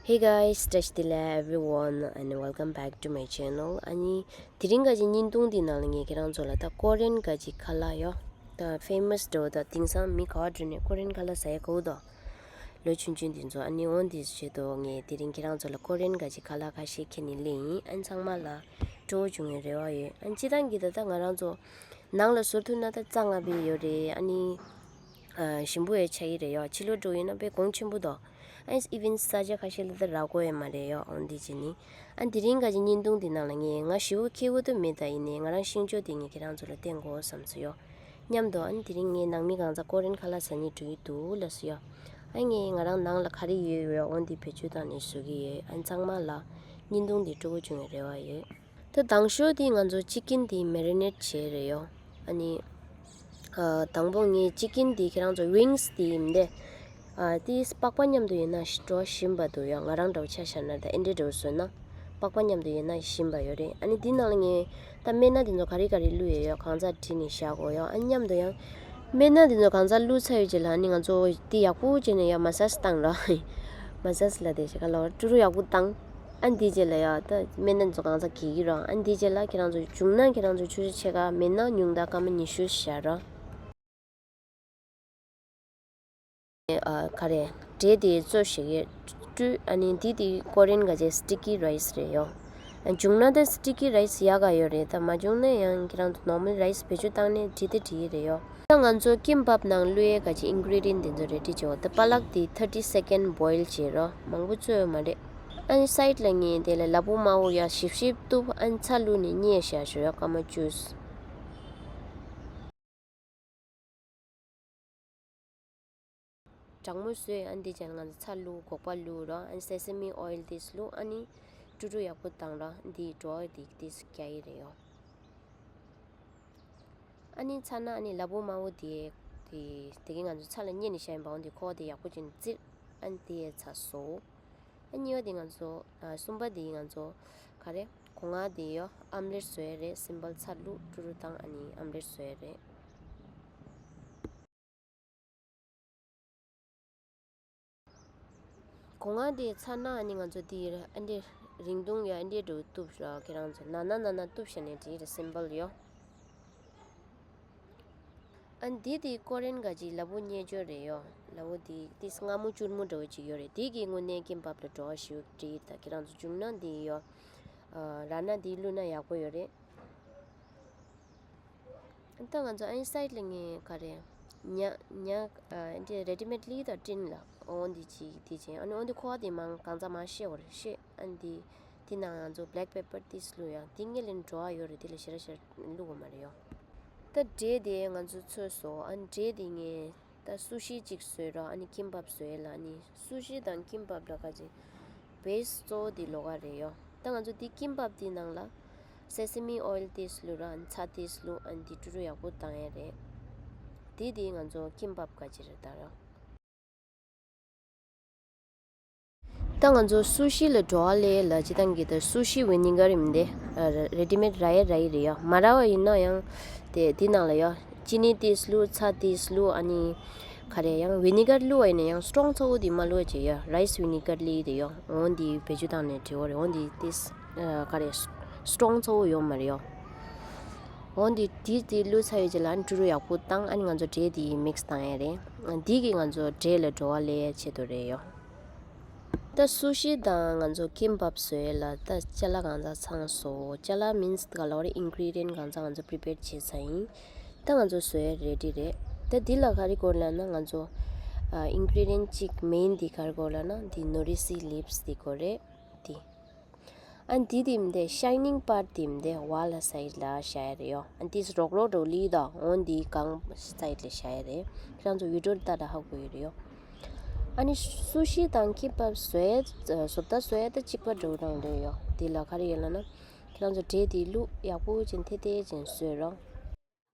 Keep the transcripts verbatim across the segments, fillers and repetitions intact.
Hey guys, བཀྲ་ཤིས་བདེ་ལེགས་everyone and welcome back to my channel. ཨ་ནི་དེ་རིང་ག་ཅིག་བརྙན་ཐུང་འདི་ནང་ལ་ངས་ཁྱེད་རང་ཚོ་ལ་ད་ཀོ་རི་ཡན་ག་ཅིག་ཁ་ལག་ཡོད། ད་ཕེ་མ་སི་འགྲོ་ད་དེང་སང་མི་ག་བ་འགྲོ་ནས་ཀོ་རི་ཡན་ཁ་ལག་ཟ་ཡ་གོ་དོ། ལོ་ཆུང་ཆུང་འདི་ཚོ། ཨ་ནི་འོ་འདི་ཆེད་དུ་ངས་དེ་རིང་ཁྱེད་རང་ཚོ་ལ་ཀོ་རི་ཡན་ག་ཅིག་ཁ་ལག་ཁ་ཤས་ཁྱེར་ནས་སླེབས་ཡིན། ཨ་ནི་ཚང་མ་ལ་སྤྲོ་བོ་བྱུང་བའི་རེ་བ་ཡོད། ཨ་ནི་སྤྱིར་བཏང་གི་ད་ད་ང་རང་ཚོ་ནང་ལ་བཟོ་ཐུབ་ན་ད་རྩ་སྔ་བའི་ཡོད་རེད། ཨ་ནི་ཨ་ཞིམ་པོ་ཡང་ཆགས་ཀྱི་རེད་ཡ། ཕྱི་ལོགས་འགྲོ་ཡིན་ན་དཔེ་གོང་ཆེན་པོ་འདུག་ཨ་ནི་ཨི་ཝན་ས་ཆ་ཁ་ཤས་ལ་ད་རག་གི་ཡོད་མ་རེད་ཡ། འོ་འདི་བྱས་ནི། ཨ་ནི་དེ་རིང་ག་ཅིག་བརྙན་ཐུང་འདི་ནང་ལ་ངས་ང་ཞེ་པོ་མཁས་པོ་ད་མེད། ད་ཡིན་ནའི་ང་རང་ཤེས་ཕྱོགས་དེ་ངས་ཁྱེད་རང་ཚོ་ལ་བསྟན་དགོས་བསམ་སོང་ཡ། མཉམ་དུ་ཨ་ནི་དེ་རིང་ངས་ནང་མི་གང་ཚ་ཀོ་རི་ཡན་ཁ་ལག་ཟ་ནི་འགྲོ་གི་འདུག་ལབ་སོང་ཡ། ཨ་ངས་ང་རང་ནང་ལ་ག་རེ་ཡོད་ཡོད་འོ་འདི་བེད་སྤྱོད་བཏང་ནས་བཟོ་གི་ཡོད། ཨ་ནི་ཚང་མ་ལ་བརྙན་ཐུང་འདི་སྤྲོ་པོ་བྱུང་བའི་རེ་བ་ཡོད། ད་དང་ཤོས་དེ་ང་ཚོ་ཅི་ཀིན་དེ་མེ་རི་ནེཊ་བྱས་རེད་ཡོ། ཨ་ནི་ཨ་དང་པོ་ངས་ཅི་ཀིན་དེ་ཁྱེད་རང་ཚོ་ཝིང་སི་དེ་ཡིན་ཏེ། ཨ་དེ་པགས་པ་མཉམ་དུ་ཡིན་ན་ཞི་འགྲོ་ཞིམ་པ་འདུག་ཡོ། ང་རང་འདྲ་བོ་ཆ་བཞག་ན་ད་ཨེ་འདྲས་འདྲ་བོ་བཟོས་ན་པགས་པ་མཉམ་དུ་ཡིན་ན་ཞིམ་པ་ཡོད་རེད། ཨ་ནི་དེ་ནང་ལ་ངས་ད་སྨན་སྣ་དེ་ཚོ་ག་རེ་ག་རེ་བླུགས་ཡོད་ཡོ་གང་ཚ་བྲིས་ནས་བཞག་གོ་ཡོ། ཨ་མཉམ་དུ་ཡང་སྨན་སྣ་དེ་ཚོ་གང་ཚ་བླུགས་ཚར་ཡོད་རྗེས་ལ་ཨ་ནི་ང་ཚོ་དེ་ཡག་པོ་བྱས་ནས་ཡ་མ་སཱ་ཇི་བཏང་ར། མ་སཱ་ཇི་ལ་དེ་ཞིག་ག་ལ་བ་ཀྲུ་རུ་ཡག་པོ་བཏང་། ཨ་འདི་རྗེས་ལ་ཡ་ད་སྨན་སྣ་ཚོ་གང་ཚ་གི་གི་ར། ཨ་འདི་རྗེས་ལ་ཁྱེད་རང་ཚོ་བྱུང་ན་ཁྱེད་རང་ཚོ་ཆུ་ཚོད་ཕྱེད་ཀ་མེད་ན་ཉུང་མཐའ་སྐར་མ་ཉི་ཤུ་བཞག་ར། ཨ་ག་རེ། འབྲས་དེ་བཙོས་ཤིག་བཀྲུས། ཨ་ནི་འདི་དེ་ཀོ་རི་ཡན་ག་ཅེ་སི་ཊི་ཀི་རའི་སི་རེད་ཡོ། ཨ་བྱུང་ན་ད་སི་ཊི་ཀི་རའི་སི་ཡག་ག་ཡོད་རེད། ད་མ་བྱུང་ན་ཡང་ཁྱེད་རང་ཚོ་ནོར་མལ་རའི་སི་བེད་སྤྱོད་བཏང་ནས་འགྲིག་དེ་འགྲིག་གི་རེད་ཡོ། ད་ང་ཚོ་ཀིམ་པབ་ནང་བླུགས་ཡས་ག་ཅིག་ཨིན་གི་རི་ཌི་ཡན་དེ་ཚོ་རེ་ཌི་བྱེད་འོ། ད་པ་ལག་དེ་ཐར་ཊི་སེ་ཀན་བོ་ཡིལ་བྱེད་རོ། མང་པོ་བཙོས་ཡོད་མ་རེད། ཨ་ནི་སའིཌ་ལ་ངས་དེ་ལ་ལ་ཕུག་དམར་པོ་ཡ་ཞིབ་ཞིབ་གཏུབ། ཨ་ནི་ཚྭ་བླུགས་ནས་མཉེས་བཞག་ཞོ་ཡ་སྐར་མ་བཅུ། གྲང་མོ་བཟོས། ཨ་ནི་དེ་རྗེས་ང་ཚོ་ཚྭ་བླུགས། སྒོག་པ་བླུགས་རོ། ཨ་ནི་སེ་སེ་མི་ཨོ་ཡིལ་དེ་བླུགས། ཨ་ནི་ཀྲུ་ཀྲུ་ཡག་པོ་བཏང་རོ། འདི་འགྲོ་འདི་དེ་རྒྱག་གི་རེད་ཡོ། ཨ་ནི་ཚྭ་སྣ་ཨ་ནི་ལ་ཕུག་དམར་པོ་དེ་དེ་དེ་གི་ང་ཚོ་ཚྭ་ལ་མཉེས་ནས་བཞག་ཡིན་པ། འོ་འདི་ཁོག་དེ་ཡག་པོ་བྱས་ནས་བཙིར། ཨ་ནི་དེ་ཚྭ་བཟོ། ཨ་གཉིས་པ་དེ་ང་ཚོ་ཨ་གསུམ་པ་དེ་ང་ཚོ་ག་རེ་སྒོ་ང་དེ་ཡོ་ཨམ་ལེཊ་བཟོ་ཡས་རེད། སིམ་པལ་ཚྭ་བླུགས་ཀྲུ་ཀྲུ་བཏང་ཨ་ནི་ཨམ་ལེཊ་བཟོ་ཡས་རེད། སྒོ་ང་དེ་ཚྭ་སྣ་ཨ་ནི་ང་ཚོ་དེ་ཨ་འདྲས་རིང་ཐུང་ཡ་ཨ་འདྲས་འགྲོ་གཏུབ་ཤོག་ཁྱེད་རང་ཚོ་ནང་ན་ནང་ན་གཏུབ་བྱས་ནས་འགྲིག་རེད། སིམ་པལ་ཡོ། ཨ་འདི་དེ་ཀོ་རི་ཡན་ག་ཅིག་ལ་ཕུག་མཉེན་ཆས་རེད་ཡོ། ལ་ཕུག་དེ་དེ་སྔ་མོ་བཅུར་མོ་འདྲ་བོ་ཅིག་ཡོད་རེད། དེ་གི་དངོས་གནས་ཀིམ་པབ་ལ་བྲོ་བ་ཞེ་པོ་འགྲིག་ད་ཁྱེད་རང་ཚོ་བྱུང་ན་དེ་ཡོ། ཨ་ར་ན་དེ་བླུགས་ན་ཡག་པོ་ཡོད་རེད། ད་ང་ཚོ་ཨ་ནི་སའིཌ་ལ་ངས་ག་རེ་ཉ་ཉ་ཨ་འདི་རེ་ཌི་མེཌ་ལི་དང་ཊིན་ལ་འོ་འདི་ཅིག་དེ་བྱས། ཨ་ནི་འོ་འདི་ཁོ་བ་དེ་མང་གང་ཚ་མང་བཤད་འོ་རེད་བཤད། ཨ་ནི་དེ་དེ་ནང་ང་ཚོ་བྷེ་ལེག་པེ་པར་ཏིས་བླུགས་ཡ། དེ་ངས་ལེན་བྲོ་བ་ཡོད་རེད། དེ་ལ་ཞེ་དྲག་ཞེ་དྲག་བླུགས་དགོས་མ་རེད་ཡོ། ད་འབྲས་དེ་ང་ཚོ་ཚོས་སོ། ཨ་ནི་འབྲས་དེ་ངས་ད་སུ་ཤི་ཅིག་བཟོས་རོགས། ཨ་ནི་ཀིམ་པབ་བཟོས་ལ་ཨ་ནི་སུ་ཤི་དང་ཀིམ་པབ་ལ་ག་ཅིག་བེ་སི་གཙོ་བོ་དེ་ལོགས་ཀ་རེད་ཡོ། ད་ང་ཚོ་དེ་ཀིམ་པབ་དེ་ནང་ལ་སེ་སེ་མི་ཨོ་ཡིལ་ཏིས་བླུགས་ར། ཨ་ནི་ཚྭ་ཏིས་བླུགས། ཨ་ནི་དེ་ཀྲུ་ཀྲུ་ཡག་པོ་བཏང་ཡས་རེད། དེ་དེ་ང་ཚོ་ཀིམ་པབ་ག་ཅིག་རེད་ད་ར། ད་ང་ཚོ་སུ་ཤི་ལ་བྲོ་བ་ལས་ལ་སྤྱིར་བཏང་གི་ད་སུ་ཤི་ཝི་ནི་གར་ཡིན་ཏེ་རེ་ཌི་མེཌ་རག་ཡས་རག་གི་རེད་ཡ། མ་རག་པ་ཡིན་ན་ཡང་དེ་དེ་ནང་ལ་ཡ་ཅི་ནི་ཏིས་བླུགས། ཚྭ་ཏིས་བླུགས། ཨ་ནི་ག་རེ་ཡང་ཝི་ནི་གར་བླུགས་པ་ཡིན་ན་ཡང་སི་ཊོང་ཚ་པོ་དེ་མ་བླུགས་པ་བྱས་ཡ། རའི་སི་ཝི་ནི་གར་ལི་དེ་ཡ། འོ་འདི་བེད་སྤྱོད་བཏང་ནས་བྲོ་བ་རེད། འོ་འདི་ཏིས་ག་རེ་སི་ཊོང་ཚ་པོ་ཡོད་མ་རེད་ཡ། འོ་འདི་དེ་དེ་བླུགས་ཚར་ཡོད་ཅེ་ལ་ཨ་ནི་ཀྲུ་ཀྲུ་ཡག་པོ་བཏང་། ཨ་ནི་ང་ཚོ་འབྲས་དེ་མིག་སི་བཏང་ཡས་རེད། འདི་གིས་ང་ཚོ་འབྲས་ལ་བྲོ་བ་ལས་ཆེད་དུ་རེད་ཡོ། ད་སུ་ཤི་དང་ང་ཚོ་ཀིམ་པབ་བཟོ་ཡས་ལ་ད་ཅ་ལག་གང་ཚང་ཚང་བཟོ། ཅ་ལག་མིན་སི་ག་ལ་བ་རེད། ཨིན་གི་རི་ཌི་ཡན་གང་ཚང་ང་ཚོ་པི་རི་པེར་བྱས་ཚར་ཡིན། ད་ང་ཚོ་བཟོ་ཡས་རེ་ཌི་རེད། ད་འདི་ལ་ག་རེ་དགོས་ལབ་ན་ང་ཚོ་ཨ་ཨིན་གི་རི་ཌི་ཡན་གཅིག་མེན་འདི་ག་རེ་དགོས་ལབ་ན་འདི་ནོ་རི་སི་ལིབ་སི་འདི་དགོས་རེད། འདི། ཨ་འདི་དེ་མི་འདི་ཤའི་ནིང་པར་དེ་མི་འདི་ཝལ་ལ་སའིཌ་ལ་བཞག་ཡས་རེད་ཡོ། ཨ་འདི་རོག་རོག་འགྲོ་ལི་དང་འོ་འདི་གང་སའིཌ་ལ་བཞག་ཡས་རེད། ཁྱེད་རང་ཚོ་བི་ཌི་ཡོ་ལྟ་ད་ཧ་གོ་ཡོད་རེད་ཡོ། ཨ་ནི་སུ་ཤི་དང་ཀིམ་པབ་བཟོས་བཟོ་ལྟ་བཟོས་ད་གཅིག་པ་འགྲོ་རང་རེད་ཡོ། འདི་ལ་ག་རེ་ཡོད་ལབ་ན་ཁྱེད་རང་ཚོ་འབྲས་དེ་བླུགས་ཡག་པོ་ཅན་ཐེ་ཐེ་ཅན་བཟོས་རོགས།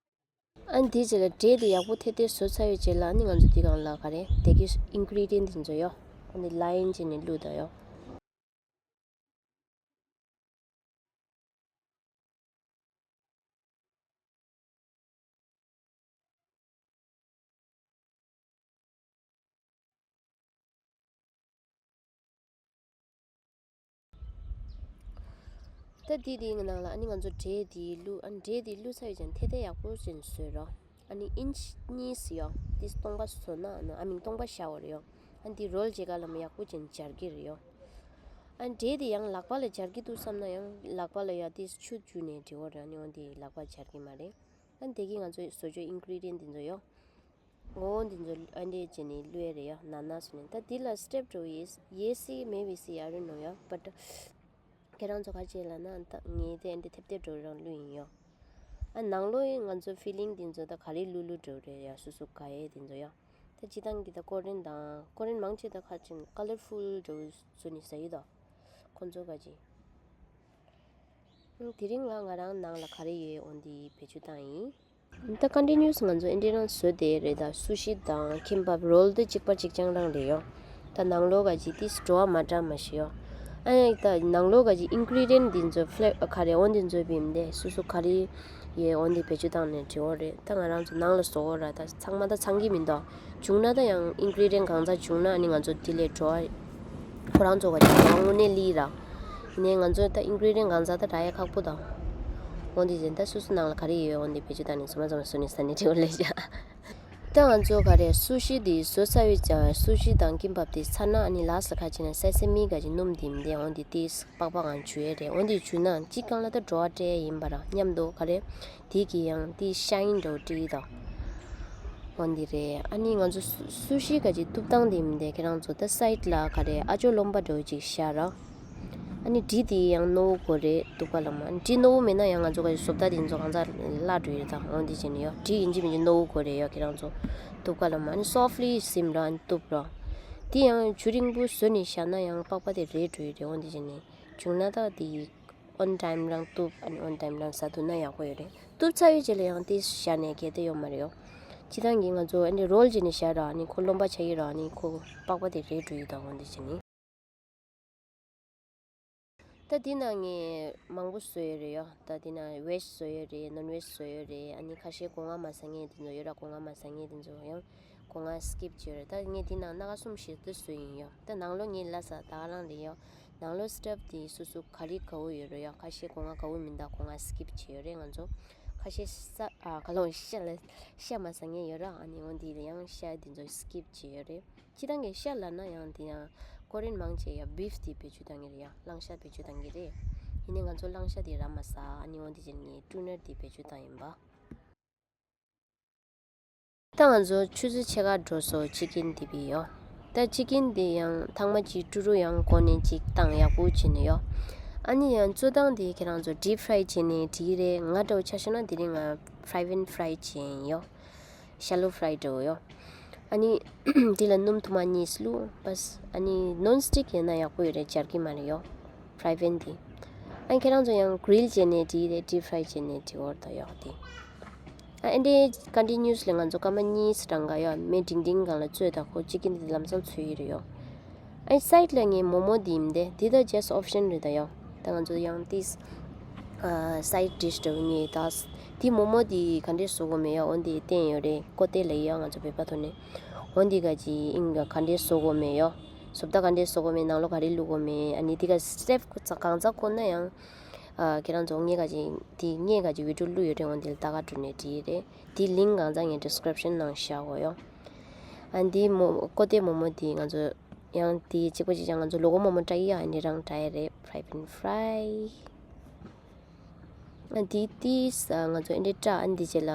ཨ་ནི་དེའི་རྗེས་ལ་འབྲས་དེ་ཡག་པོ་ཐེ་ཐེ་བཟོས་ཚར་བའི་རྗེས་ལ་ཨ་ནི་ང་ཚོ་དེ་སྒང་ལ་ག་རེ་དེ་གི་ཨིན་གི་རི་ཌི་ཡན་དེ་ཚོ་ཡོ། ཨ་ནི་ལའིན་བྱས་ནས་བླུགས་དང་ཡོ། ད་དེ་དེའི་ནང་ལ་ཨ་ནི་ང་ཚོ་འབྲས་དེ་བླུགས། ཨ་ནི་འབྲས་དེ་བླུགས་ཚར་བའི་རྗེས་ཐད་ཐད་ཡག་པོ་ཅིག་བཟོས་རོགས། ཨ་ནི་ཨིན་ཅི་གཉིས་ཡོད། དེ་སྟོང་པ་བཟོས་ན་ཨ་ནི་ཨ་མིང་སྟོང་པ་བཞག་པ་རེད་ཡོད། ཨ་ནི་དེ་རོལ་བྱེད་ག་ལ་མ་ཡག་པོ་ཅིག་སྦྱར་གྱི་རེད་ཡོད། ཨ་ནི་འབྲས་དེ་ཡང་ལག་པ་ལ་སྦྱར་གྱི་འདུག་བསམ་ན་ཡང་ལག་པ་ལ་ཡ་དེ་ཆུ་བཅུག་ནས་འབྲས་བོ་རེད། ཨ་ནི་འོན་ཏེ་ལག་པ་སྦྱར་གྱི་མ་རེད། ཨ་ནི་དེ་གི་ང་ཚོའི་བཟོ་བཅོས་ཨིན་གི་རི་ཌི་ཡན་འདི་ཚོ་ཡོད། ངོ་བོ་འདི་ཚོ་ཨ་འདྲས་བྱས་ནས་བླུགས་ཡ་རེད་ཡ། ན་ན་སོ་ནས་ད་འདི་ལ་སི་ཊེབ་འགྲོ་ཡེ་ཡེ་སི་མེ་བི་སི་ཨ་རུ་ནོ་ཡ། བཊ་ཁྱེད་རང་ཚོ་ག་བྱེད་ལབ་ན་ད་ངས་དེ་ཨ་འདྲས་ཐེབས་ཐེབས་འགྲོ་རང་བླུགས་ཡིན་ཡོ། ཨ་ནང་ལོགས་ཡིན་ང་ཚོ་ཕི་ལིང་འདི་ཚོ་ད་ག་རེ་བླུགས་བླུགས་འགྲོ་རེད་ཡ། སུ་སུ་ག་ཡེ་འདི་ཚོ་ཡ། ད་སྤྱི་བཏང་གི་ད་ཀོ་རིན་དང་ཀོ་རིན་མང་ཆེ་ད་ཁ་ཅིག་ཀ་ལར་ཕུལ་འགྲོ་བཟོ་ནི་ཟ་ཡི་ད། ཁོ་ཚོ་ག་ཅིག་དེ་རིང་ལ་ང་རང་ནང་ལ་ག་རེ་ཡོད་འོ་འདི་བེད་སྤྱོད་བཏང་ཡིན། ད་ཀོན་ཊི་ནིའུ་སི་ང་ཚོ་ཨེ་འདྲ་རང་བཟོས་བསྡད་རེད། ད་སུ་ཤི་དང་ཁིམ་པབ་རོལ་དེ་གཅིག་པ་གཅིག་རྐྱང་རང་རེད་ཡོ། ད་ནང་ལོགས་ག་ཅིག་ཏིས་བྲོ་བ་མ་འདྲ་མ་ཤི་ཡོ། ཨ་ཡ་ད་ནང་ལོགས་ག་ཅིག་ཨིན་གི་རི་ཌི་ཡན་འདི་ཚོ་ཕི་ལེ་ག་རེ་འོ་འདི་ཚོ་བིམ་དེ་སུ་སུ་ག་རེ་ཡོད་འོ་འདི་བེད་སྤྱོད་བཏང་ནས་བྲིའོ་རེད། ད་ང་རང་ཚོ་ནང་ལ་བཟོ་འོ་ར་ད་ཚང་མ་ད་ཚང་གི་མི་འདུག་བྱུང་ན་ད་ཡང་ཨིན་གི་རི་ཌི་ཡན་གང་ཚ་བྱུང་ན་ཨ་ནི་ང་ཚོ་དེ་ལས་བྲོ་བ་ཁོ་རང་ཚོ་ག་ཅིག་བྲོ་བ་དངོས་གནས་ལི་ར། ཡིན་ནའི་ང་ཚོ་ད་ཨིན་གི་རི་ཌི་ཡན་གང་ཚ་ད་རག་ཡ་ཁག་པོ་དང་། འོ་འདི་བཞིན་ད་སུ་སུ་ནང་ལ་ག་རེ་ཡོད་འོ་འདི་བེད་སྤྱོད་བཏང་ནས་ཚང་མ་ཚང་མ་བཟོ་ནས་ཟ་ནས་བྲིའོ་ལས་བྱ། ད་ང་ཚོ་ག་རེ་སུ་ཤི་འདི་བཟོ་ཚར་བའི་ཅང་སུ་ཤི་དང་ཀིམ་པབ་དེ་ཚར་ན་ཨ་ནི་ལ་སི་ཁ་ཅིག་ན་སེ་སེ་མི་ག་ཅིག་སྣུམ་འདི་མི་འདི་འོ་འདི་ཏིས་པགས་པ་གང་བྱུག་ཡས་རེད། འོ་འདི་བྱུག་ན་གཅིག་རྐང་ལ་ད་བྲོ་བ་སྤྲད་ཡིན་པ་ར་མཉམ་དུ་ག་རེ། དེ་གི་ཡང་དེ་ཤ་ཡིན་འགྲོ་བྲིས་དང་། འོ་འདི་རེད། ཨ་ནི་ང་ཚོ་སུ་སུ་ཤི་ག་ཅིག་གཏུབ་སྟངས་དེ་མི་འདི་ཁྱེད་རང་ཚོ་ད་སའིཌ་ལ་ག་རེ་ཨ་ཅོ་རློན་པ་འགྲོ་ཅིག་བཞག་ར། ཨ་ནི་གྲི་དེ་ཡང་རྣོ་བོ་དགོས་རེད་གཏུབ་ག་ལ་མ། ཨ་ནི་གྲི་རྣོ་བོ་མེད་ན་ཡང་ང་ཚོ་ག་ཅིག་བཟོ་ལྟ་དེ་ཚོ་གང་ཚ་བརླག་འགྲོ་ཡོད་དང་འོ་འདི་བྱས་ནས་ཡོ། གྲི་ཡིན་གཅིག་མིན་གཅིག་རྣོ་བོ་དགོས་རེད་ཡོ་ཁྱེད་རང་ཚོ་གཏུབ་ག་ལ་མ། ཨ་ནི་སོཕ་ལི་སིམ་ར་ཨ་ནི་གཏུབ་ར། དེ་ཡང་ཆུ་རིང་པོ་བཟོས་ནས་བཞག་ན་ཡང་པགས་པ་དེ་རལ་འགྲོ་ཡི་རེད། འོ་འདི་བྱས་ནས་བྱུང་ན་ད་དེ་ཡི། ཨོན་ཊའིམ་རང་གཏུབ། ཨ་ནི་ཨོན་ཊའིམ་རང་ཟ་ཐུབ་ན་ཡག་པོ་ཡོད་རེད། གཏུབ་ཚར་བའི་རྗེས་ལ་ཡང་དེ་བཞག་ནས་གལ་ཏེ་ཡོད་མ་རེད་ཡོ། སྤྱི་བཏང་གི་ང་ཚོ་ཨ་ནི་རོལ་བྱས་ནས་བཞག་ར་ཨ་ནི་ཁོ་རློན་པ་ཆགས་ཀྱི་ར་ཨ་ནི་ཁོ་པགས་པ་དེ་རལ་འགྲོ་ཡི་དང་འོ་འདི་བྱས་ནས། ད་འདི་ནང་ངས་མང་པོ་བཟོས་ཡོད་རེད་ཡོ། ད་འདི་ནང་ཝེཇ་བཟོས་ཡོད་རེད། ནོན་ཝེཇ་བཟོས་ཡོད་རེད། ཨ་ནི་ཁ་ཤས་སྒོ་ང་མ་ཟ་མཁན་དེ་ཚོ་ཡོད་ར་སྒོ་ང་མ་ཟ་མཁན་དེ་ཚོ་ཡང་སྒོ་ང་སི་ཀིབ་བྱས་ཡོད་རེད། ད་ངས་འདི་ནང་སྣ་ཁ་གསུམ་བཞི་དེ་བཟོས་ཡིན་ཡོ། ད་ནང་ལོགས་ངས་ལབ་ས་ད་ག་རང་རེད་ཡོ། ནང་ལོགས་སི་ཊེབ་དེ་སོ་སོ་ག་རེ་དགའ་བོ་ཡོད་རེད་ཡོ། ཁ་ཤས་སྒོ་ང་དགའ་བོ་མིན་ད་སྒོ་ང་སི་ཀིབ་བྱས་ཡོད་རེད་ང་ཚོ། ཁ་ཤས་ས་ཨ་ག་ལོང་ཤ་ལ་ཤ་མ་ཟ་མཁན་ཡོད་ར་ཨ་ནི་འོ་འདི་ལ་ཡང་ཤ་དེ་ཚོ་སི་ཀིབ་བྱས་ཡོད་རེད། སྤྱི་བཏང་གི་ཤ་ལབ་ན་ཡང་དེ་ཡང་ཀོ་རི་ཡན་མང་ཆེ་ཡང་བིཕ་དེ་བེད་སྤྱོད་བཏང་གི་རེད་ཡ། གླང་ཤ་བེད་སྤྱོད་བཏང་གི་རེད། ཡིན་ནའི་ང་ཚོ་གླང་ཤ་དེ་ར་མ་ཟ་ཨ་ནི་འོ་འདི་བྱས་ནས་ཊུ་ནར་དེ་བེད་སྤྱོད་བཏང་ཡིན་པ། ད་ང་ཚོ་ཆུ་ཚོད་ཕྱེད་ཀ་འགྲོ་སོང་ཅི་ཀིན་དེ་བི་ཡོ། ད་ཅི་ཀིན་དེ་ཡང་ཐང་མ་ཅིག་ཀྲུ་རུ་ཡང་གོ་ནས་ཅིག་བཏང་ཡག་པོ་བྱས་ནས་ཡོ། ཨ་ནི་ཡང་བཙོ་སྟངས་དེ་ཁྱེད་རང་ཚོ་ཌིབ་ཕ་རའི་བྱས་ནས་བྲིས་རེད། ང་འདྲ་བོ་ཆ་བཞག་ན་དེ་རིང་ང་ཕ་རའི་ཕན་ཕ་རའི་བྱས་ཡིན་ཡོ། ཤ་ལོ་ཕ་རའི་འདྲ་བོ་ཡོ། ཨ་ནི་དེ་ལ་སྣུམ་ཐུར་མ་གཉིས་བླུགས་པས། ཨ་ནི་ནོན་སི་ཊིག་ཡིན་ན་ཡག་པོ་ཡོད་རེད། འབྱར་གི་མ་རེད་ཡོ། ཕ་རའི་ཕན་དེ། ཨ་ནི་ཁྱེད་རང་ཚོ་ཡང་གྷི་རིལ་བྱས་ནས་བྲིས་རེད། ཌིབ་ཕ་རའི་བྱས་ནས་བྲིས་འོར་ད་ཡོག་དེ། ཨ་ཨེ་འདྲའི་ཀོན་ཊི་ནིའུ་སི་ལི་ང་ཚོ་སྐར་མ་གཉིས་སུ་གྲངས་ཀ་ཡོད་མེ་འབྲིང་འབྲིང་སྒང་ལ་བཙོས་དང་ཁོ་གཅིག་གིན་དེ་ལམ་སང་ཚོས་ཡི་རེད་ཡོ། ཨ་ནི་སའིཌ་ལ་ངས་མོ་མོ་དེ་ཡིན་ཏེ་དེ་ད་ཇས་ཨོབ་ཤན་རེད་ད་ཡོ། ད་ང་ཚོ་ཡང་ཏིས་སའིཌ་ཌིཤ་འདྲ་བོ་ངས་ད་དེ་མོ་མོ་དེ་ག་འདྲས་བཟོ་དགོས་མེད་ཡོ། འོ་འདི་བསྟན་ཡོད་རེད། ཀོ་ཏེ་ལ་ཡོ་ང་ཚོ་བོད་པ་ཐོག་ནས་འོ་འདི་ག་ཅི་ཨིན་ག་ག་འདྲས་བཟོ་དགོས་མེད་ཡོ། བཟོ་ལྟ་ག་འདྲས་བཟོ་དགོས་མེད་ནང་ལོགས་ག་རེ་བླུགས་དགོས་མེད་ཨ་ནི་དེ་ག་སི་ཊེབ་གང་ཚ་གོ་ན་ཡང་། ཨ་ཁྱེད་རང་ཚོ་ངས་ག་ཅིག་དེ་ངས་ག་ཅིག་བི་ཌིའོ་བླུགས་ཡོད་རེད། འོ་འདི་ལ་ལྟ་ག་འགྲོ་ནས་བྲིས་ཡོད་རེད། དེ་ལིང་གང་ཚ་ངས་ཌི་སི་ཀི་རིབ་ཤན་ནང་བཞག་གོ་ཡོ། ཨ་འདི་མོ་ཀོ་ཏེ་མོ་མོ་དེ་ང་ཚོ་ཡང་དེ་གཅིག་པ་གཅིག་རྐྱང་ང་ཚོ་ལོ་གོ་མོ་མོ་བཀྲ་ཡི་ཨ་འདི་རང་བཀྲ་ཡི་རེད། ཕ་རའི་ཕན་ཕ་རའི། ཨ་འདི་ཏིས་ང་ཚོ་ཨེ་འདྲས་བཀྲ་ཨ་འདི་རྗེས་ལ་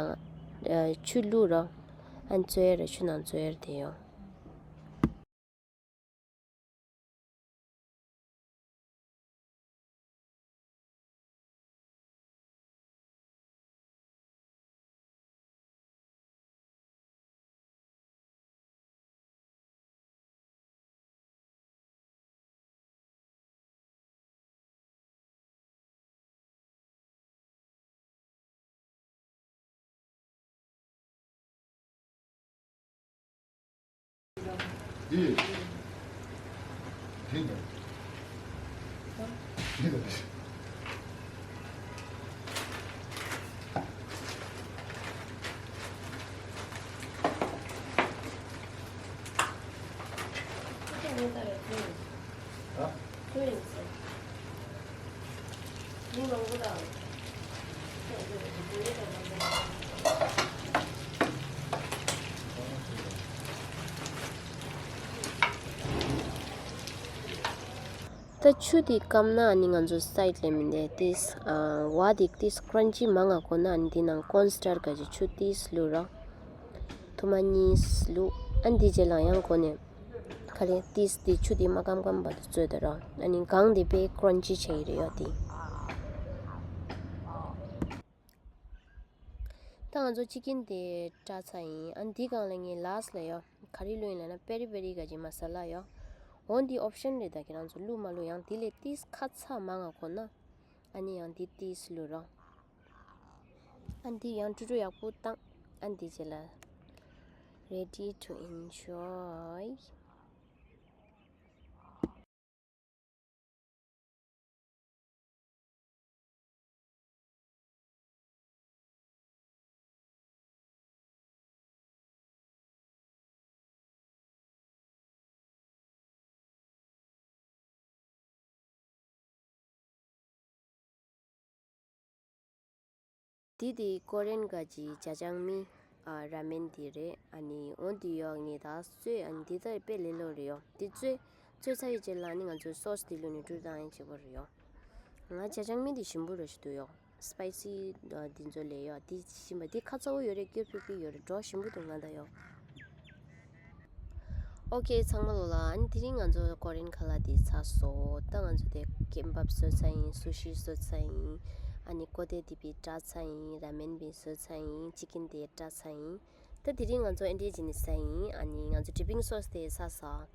ཆུ་བླུགས་རོགས། ཨ་བཙོས་ར་ཆུ་ནང་བཙོས་ར་དེ་ཡོ། ད་ཆུ་དེ་སྐམ་ན་ཨ་ནི་ང་ཚོ་སའིཌ་ལ་མི་འདེ་ཏིས་ཨ་བ་དེ་ཏིས་ཀྲན་ཅི་མང་ང་གོ་ན་ཨ་ནི་དེ་ནང་ཀོན་སི་ཊར་ག་ཅི་ཆུ་ཏིས་ལུ་ར། ཐུ་མ་གཉིས་ལུ། ཨ་ནི་དེ་རྗེས་ལ་ཡང་གོ་ནས་ག་རེ་ཏིས་དེ་ཆུ་དེ་མ་སྐམ་སྐམ་བར་དུ་བཙོས་ད་ར། ཨ་ནི་གང་དེ་དཔེ་ཀྲན་ཅི་ཆེ་ཡི་རེད་ཡོད་དེ། ད་ང་ཚོ་ཅི་ཀིན་དེ་བཀྲ་ཚ་ཡིན། ཨ་འདི་སྒང་ལ་ངས་ལཱསི་ལ་ཡོ་ག་རེ་བླུགས་ཡིན་ལབ་ན་པེ་རི་པེ་རི་ག་ཅི་མ་ས་ལ་ཡོ། འོ་འདི་ཨོབ་ཤན་རེད། ད་ཁྱེད་རང་ཚོ་བླུགས་མ་བླུགས། ཡང་འདི་ལས་ཏིས་ཁ་ཚ་མང་ང་གོ་ན་ཨ་ནི་ཡང་འདི་ཏིས་བླུགས་རོགས། ཨ་འདི་ཡང་ཀྲུ་ཀྲུ་ཡག་པོ་བཏང་། ཨ་འདི་རྗེས་ལ་ready to enjoy། དེ་དེ་ཀོ་རེན་ག་ཅི་ཇ་ཅང་མི་ཨ་ར་མེན་དེ་རེད། ཨ་ནི་འོ་དེ་ཡོ་ངས་ད་བཙོས། ཨ་ནི་དེ་ད་དཔེ་ལེ་ལོ་རེད་ཡོ། དེ་བཙོས་བཙོས་ཚར་བའི་རྗེས་ལ་ཨ་ནི་ང་ཚོས་སོ་སི་དེ་བླུགས་ནས་བཀྲུ་བཏང་ཡིན་བྱེད་པ་རེད་ཡོ། ང་ཇ་ཅང་མི་དེ་ཞིམ་པོ་རེད་ཞིག་འདུག་ཡོ། སི་པའི་སི་འདི་ཚོ་ལས་ཡོ། འདི་ཞིམ་པ་འདི་ཁ་ཚ་བོ་ཡོད་རེད། སྐྱུར་ཕིག་ཕིག་ཡོད་རེད། འགྲོ་ཞིམ་པོ་འདུག་ང་ད་ཡོ། ཨོ་ཁེ་ཚང་མ་ལོ་ལ། ཨ་ནི་དེ་རིང་ང་ཚོ་ཀོ་རེན་ཁ་ལག་འདི་ཚར་སོང་། ད་ང་ཚོ་དེ་ཀེམ་བབ་བཟོས་ཚར་ཡིན། སུ་ཤི་བཟོས་ཚར་ཡིན། ཨ་ནི་ཀོ་ཏེ་དི་པི་བཀྲ་ཚར་ཡིན། ར་མེན་པི་བཟོས་ཚར་ཡིན། ཅི་ཀིན་དེ་བཀྲ་ཚར་ཡིན། ད་དེ་རིང་ང་ཚོ་ཨེ་འདྲས་བྱས་ནས་ཟ་ཡིན། ཨ་ནི་ང་ཚོ་ཌི་པིང་སོ་སི་དེ་ཚར་སོང་།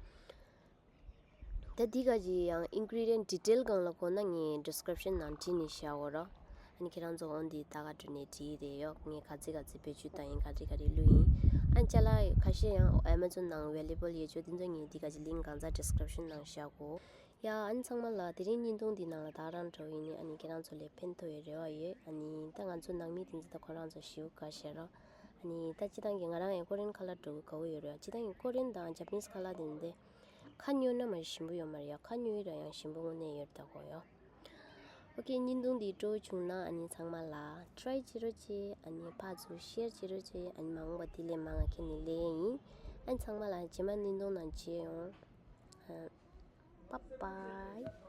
ད་འདི་ག་ཅི་ཡང་ཨིན་གི་རི་ཌི་ཡན་ཌི་ཊེལ་སྒང་ལ་གོ་ན་ངས་ཌི་སི་ཀི་རིབ་ཤན་ནང་བྲིས་ནས་བཞག་གོ་རོགས། ཨ་ནི་ཁྱེད་རང་ཚོ་འོ་འདི་ད་ག་འགྲོ་ནས་བྲིས་རེད་ཡོ། ངས་ག་ཚི་ག་ཚི་བེད་སྤྱོད་བཏང་ཡིན། ག་རེ་ག་རེ་བླུགས་ཡིན། ཨ་ཅ་ལག་ཁ་ཤས་ཡང་ཨེ་མ་ཛོན་ནང་ཨ་ཝེ་ལེ་བལ་ཡོད་ཆོག་དེ་ཚོ་ངས་འདི་ག་ཅི་ལིང་གང་ཚ་ཌི་སི་ཀི་རིབ་ཤན་ནང་བཞག་གོ། ཡ་ཨ་ནི་ཚང་མ་ལ་དེ་རིང་བརྙན་ཐུང་འདི་ནང་ལ་ད་རང་འགྲོ་ཡིན་ནི། ཨ་ནི་ཁྱེད་རང་ཚོ་ལ་ཕན་ཐོགས་ཡོད་རེ་བ་ཡོད། ཨ་ནི་ད་ང་ཚོ་ནང་མི་དེ་ཚོ་ད་ཁོ་རང་ཚོ་ཞེ་པོ་དགའ་ཤེས་རོགས། ཨ་ནི་ད་སྤྱི་བཏང་གི་ང་རང་ཡང་ཀོ་རེན་ཁ་ལག་འགྲོ་གི་དགའ་བོ་ཡོད་རེད། སྤྱི་བཏང་གི་ཀོ་རེན་དང་ཇ་པ་ནིས་ཁ་ལག་དེ་འདི་ཁ་ཉོས་ན་མ་རེད་ཞིམ་པོ་ཡོད་མ་རེད་ཡ། ཁ་ཉོས་ཡིན་ར་ཡང་ཞིམ་པོ་དངོས་གནས་ཡོད་རེད་ད་གོ་ཡ། ཨོ་ཁེ་བརྙན་ཐུང་འདི་སྤྲོ་བྱུང་ན་ཨ་ནི་ཚང་མ་ལ་ཊ་རའི་བྱེད་རོགས་བྱེད། ཨ་ནི་ཕར་ཚུར་ཤེར་བྱེད་རོགས་བྱེད། ཨ་ནི་མ་འོངས་པ་དེ་ལས་མང་ང་ཁྱེར་ནས་སླེབས་ཡིན། ཨ་ནི་ཚང་མ་ལ་རྗེས་མ་བརྙན་ཐུང་ནང་མཇལ་ཡོང་། ཨ། Bye bye.